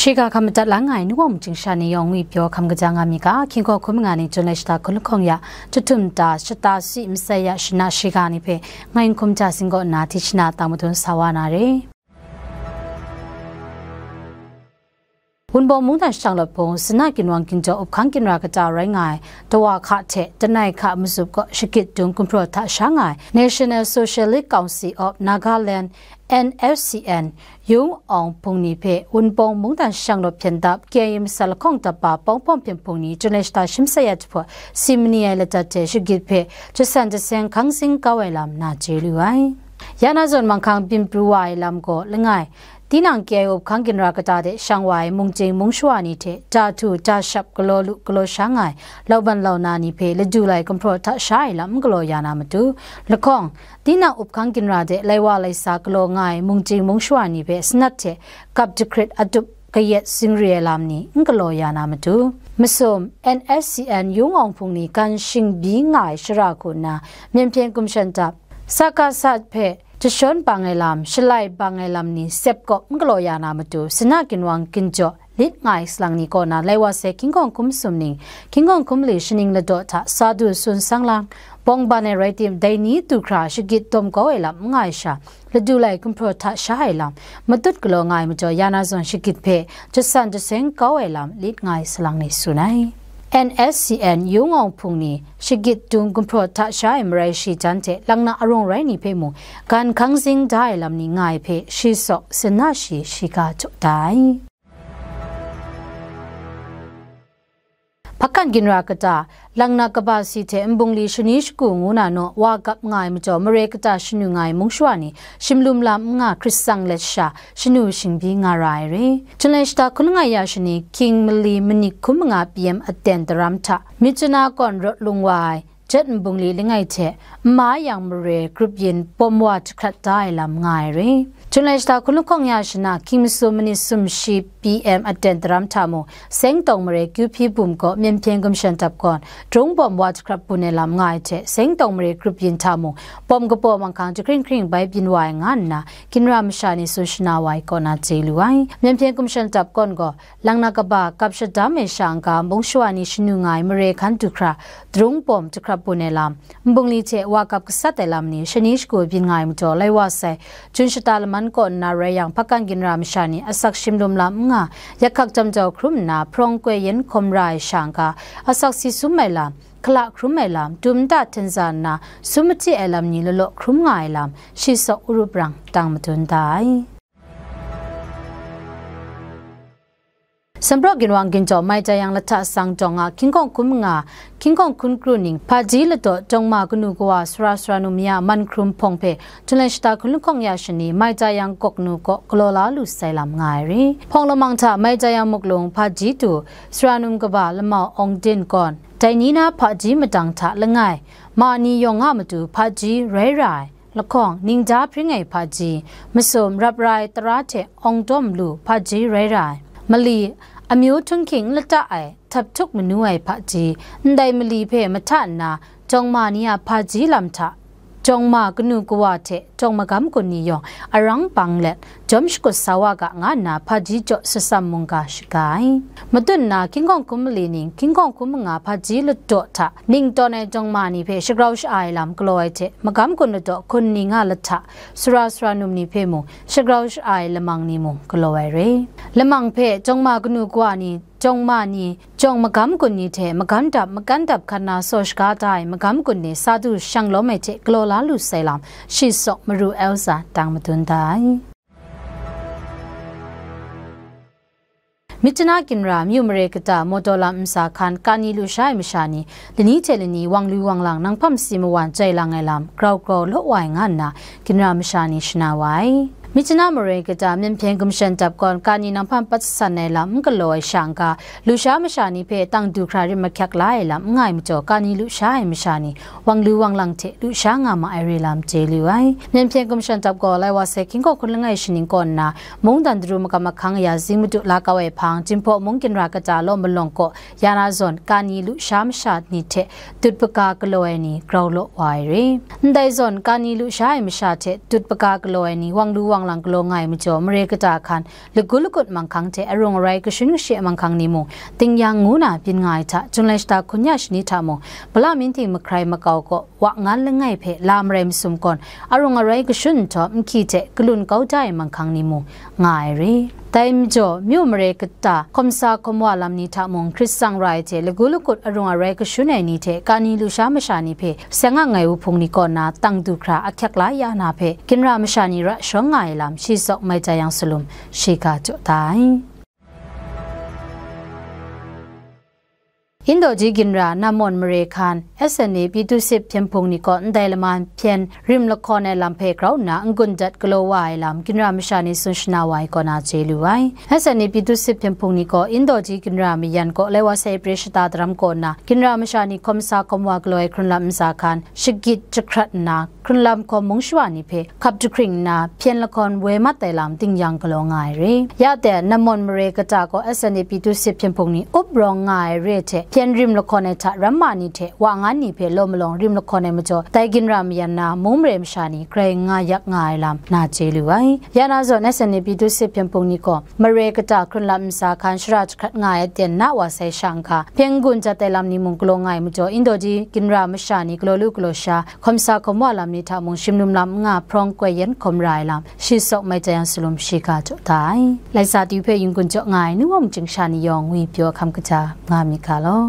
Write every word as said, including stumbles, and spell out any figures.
Shiga hkam madat lang ai nu wa mungchying sha ni yawng ngwi pyaw hkam kaja nga mi ga, hkying hkawng hkun manga ni Jun lai shata hkun lahkawng ya, jahtum ta, shata si masai ya shana shiga ni hpe, ngai n hkum ja sing kaw nna, hti shana tang madun sa wa na re. Wunpawng mungdan shajang lawt hpung, Sina ginwang ginjaw up hkang ginra kata rai nga ai, dawa hka hte, danai hka matsup kaw shagit dung gumhpraw hta sha nga ai, National Socialist Council of Nagaland, N S C N, Yung Awng Hpung ni hpe Wunpawng mungdan shajang lawt hpyen dap, K I A masat lahkawng dap pa Pawng Pawng Hpyen Hpung ni Jun lai shata shi masai ya jahpawt si mani ai ladat hte shagit hpe jasan jaseng hkang zing kau ai lam na chye lu ai. Ya na zawn manghkang byin pru wa ai lam gaw langai, tinang K I A up hkang ginra kata de shang wa ai mungchying mungshawa ni hte, ja htu ja shap galaw lu galaw sha nga ai lauban launa ni hpe ladu lai gumhpraw hta sha ai lam n galaw ya na matu, lahkawng, tinang up hkang ginra de lai wa lai sa galaw nga ai mungchying mungshawa ni hpe sanat hte gap jahkrit adup kayat singri ai lam ni n galaw ya na matu, masum, N S C N Yung Awng Hpung ni gan shingbyi nga ai shara hku nna, myen hpyen gumshan dap, Sakasa hpe jashawn bang ai lam, shalai bang ai lam ni sep kaw n galaw ya na matu, Sina ginwang ginjaw lit nga ai salang ni kaw na lai wa sai hkying hkawng hkum sum ning, hkying hkawng hkum mali shaning ladaw hta sa du tsun sang lang, bawng ban ai rai tim, dai ni du hkra shagit dawm kau ai lam n nga ai sha, ladu lai gumhpraw hta sha ai lam, matut galaw nga ai majaw, ya na zawn shagit hpe jasan jaseng kau ai lam lit nga ai salang ni tsun ai. N S C N Yung Awng Hpung ni shagit dung gumhpraw hta sha ai marai shi jan hte lang na arung rai ni hpe mung, gan hkang zing da ai lam ni nga ai hpe shi saw, Sina shi shiga jaw da ai. Hpakan ginra kata, lang na kaba si hte nbungli shani shagu ngu na naw wa gap nga ai majaw, mare kata shanu nga ai mungshawa ni shimlum lam n nga hkrit tsang let sha, shanu shingbyi nga ra ai re. Jun lai shata hkun langai ya shani, hkying mali manik hkun manga P M aten daram hta, Myitkyina kawn rawt lung wa ai, jet nbungli langai hte, nma yang mare grup yin bawm wa jahkrat da ai lam nga ai re. Jun lai shata hkun lahkawng ya shana, hkying masum manit sumshi P M aten daram hta mung, Seng tawng mare Kyu Hpyi bum kaw myen hpyen gumshan dap gawn, drung bawm wa jahkrat bun ai lam nga ai hte, Seng tawng mare grup yin hta mung, bawm kabaw manghkang jahkring hkring bai byin wa ai nga nna, ginra masha ni tsun shana wa ai kaw na chye lu ai. Myen hpyen gumshan dap gawn gaw, lang na kaba gap shadam ai sha n-ga, mungshawa ni shanu nga ai mare hkan du hkra, drung bawm jahkrat bun ai lam, nbungli hte wa gap gasat ai lam ni shani shagu byin nga ai majaw, lai wa sai, Jun shata laman kaw nna rai yang, hpakan ginra masha ni asak shimlum lam n nga, yakhak jam jau hkrum nna, hprawng koi yen hkawm ra ai sha n-ga, asak si sum ai lam, hkala hkrum ai lam, dum nta hten za nna, sum mahti ai lam ni lalaw hkrum nga ai lam, shi saw urup rang tang madun da ai. Sumpraw ginwang ginjaw mai jai yang lahta sang jawng a hkying hkawng hkun manga, hkying hkawng hkun kru ning, hpaji ladaw jawng ma kanu kawa sara sara nu maya man hkrum hpawng hpe, Jun lai shata hkun lahkawng ya shani, mai jai yang gawk nu kaw galaw la lu sai lam nga ai re. Hpawng lamang hta mai jai yang muklung hpaji du, sara num kaba lamau Awng Din gawn, dai ni na hpaji madang hta langai, ma ni yawng a matu hpaji rai ra ai, lahkawng, ningda hpring ai hpaji, masum, rap ra ai tara hte awng dawm lu hpaji rai ra ai, mali, amyu htunghking n lata ai, htap htuk manu ai hpaji, ndai mali hpe mahta nna, jawng ma ni a hpaji lam hta, jawng ma kanu kawa hte jawng magam kun ni yawng arang bang let, jawm shakut sa wa ga, nga nna hpaji jaw shatsam mungga shaga ai. Matut nna, hkying hkawng hkun mali ning, hkying hkawng hkun manga hpaji ladaw hta ning tawn ai jawng ma ni hpe shagrau sha-a ai lam galaw ai hte, magam kun ladaw hkun ni nga lahta, sara sara num ni hpe mung shagrau sha-a ai lamang ni mung galaw ai re. Lamang hpe jawng ma kanu kawa ni, jawng ma ni, jawng magam kun ni hte magam dap, makan dap hkan na saw shaga da ai magam kun ni sa du shang lawm ai hte galaw la lu sai lam, shi saw Maru Elsa tang madun da ai. Myitkyina ginra, myu mare kata, mawtaw lam nsa hkan, kani lusha ai masha ni, lani hte lani, wang lu wang lang, nang hpam si mawan, jai lang ai lam, grau grau law wa ai nga nna, ginra masha ni shana wa ai. Myitkyina mare kata, myen hpyen gumshan dap gawn, kani nang hpam pat san ai lam, n galaw ai sha n-ga, lusha masha ni hpe tang du hkra rim mahkyak la ai lam, n nga ai majaw, kani lusha ai masha ni, wang lu wang lang hte lusha nga ma ai re lam chye lu ai. Myen hpyen gumshan dap gaw, lai wa sai hkying hkawng hkun langai shaning kaw nna, mungdan daru makam mahkang aya zing madu la kau ai hpang, Jinghpaw mung ginra kata law malawng kaw ya na zawn, kani lusha masha ni hte dut paga galaw ai ni grau law wa ai re. Ndai zawn, kani lusha ai masha hte dut paga galaw ai ni wang lu wang lang galaw nga ai majaw, mare kata hkan, lagu lagut manghkang hte arung arai kashun kashe manghkang ni mung, tingyan ngu na byin nga ai hta, Jun lai shata hkun ya shani hta mung, Bala Minting mahkrai makau kaw, wa ngan langai hpe la marai masum gawn, arung arai kashun nhtawm, nhki hte kalun kau da ai manghkang ni mung, nga ai re. Dai majaw, myu mare kata, hkawmsa hkawmwa lam ni hta mung, hkrit tsang ra ai hte, lagu lagut arung arai kashun ai ni hte, kani lusha masha ni hpe, seng ang ai wuhpung ni kaw na, tang du hkra ahkyak la ya na hpe, ginra masha ni ra shawng nga ai lam, shi tsawk mai ja yang salum, shi ga jaw da ai. Indaw ji ginra Nammawn mare hkan, S N A Pyithu Sip hpyen hpung ni kaw ndai lama hpyen rim lahkawn ai lam hpe grau nna n-gun dat galaw wa ai lam, ginra masha ni tsun shana wa ai kaw na chye lu ai. S N A Pyithu Sip hpyen hpung ni gaw Indaw ji ginra mayan kaw lai wa sai Eprel shata daram kaw nna, ginra masha ni hkawmsa hkawmwa galaw ai hkrunlam ntsa hkan, shagit jahkrat nna, hkrunlam hkawm mung shawa ni hpe hkap jahkring nna, hpyen lahkawn woi mat ai lam tingyan galaw nga ai re. Ya de, Nammawn mare kata gaw S N A Pyithu Sip hpyen hpung ni up rawng nga ai re hte, hpyen rim lahkawn ai hta ramma ni hte wa ngan ni hpe law malawng rim lahkawn ai majaw, dai ginra mayan na mung mare masha ni grai nga yak nga ai lam na chye lu ai. Ya na zawn S N A Pyithu Sip hpyen hpung ni gaw mare kata hkrunlam ntsa hkan shara jahkrat nga ai aten na wa sai sha n hka, hpyen n-gun jat ai lam ni mung galaw nga ai majaw, Indaw ji ginra masha ni galaw lu galaw sha, hkawmsa hkawmwa lam ni hta mung shimnum lam n nga hprawng koi yan hkawm ra ai lam, shi tsawk mai ja yang salum shi ga jaw da ai. Laisa tu hpe yin-gun jaw nga ai nu wa mungchying sha ni yawng ngwi pyaw hkam kaja nga myit ga law.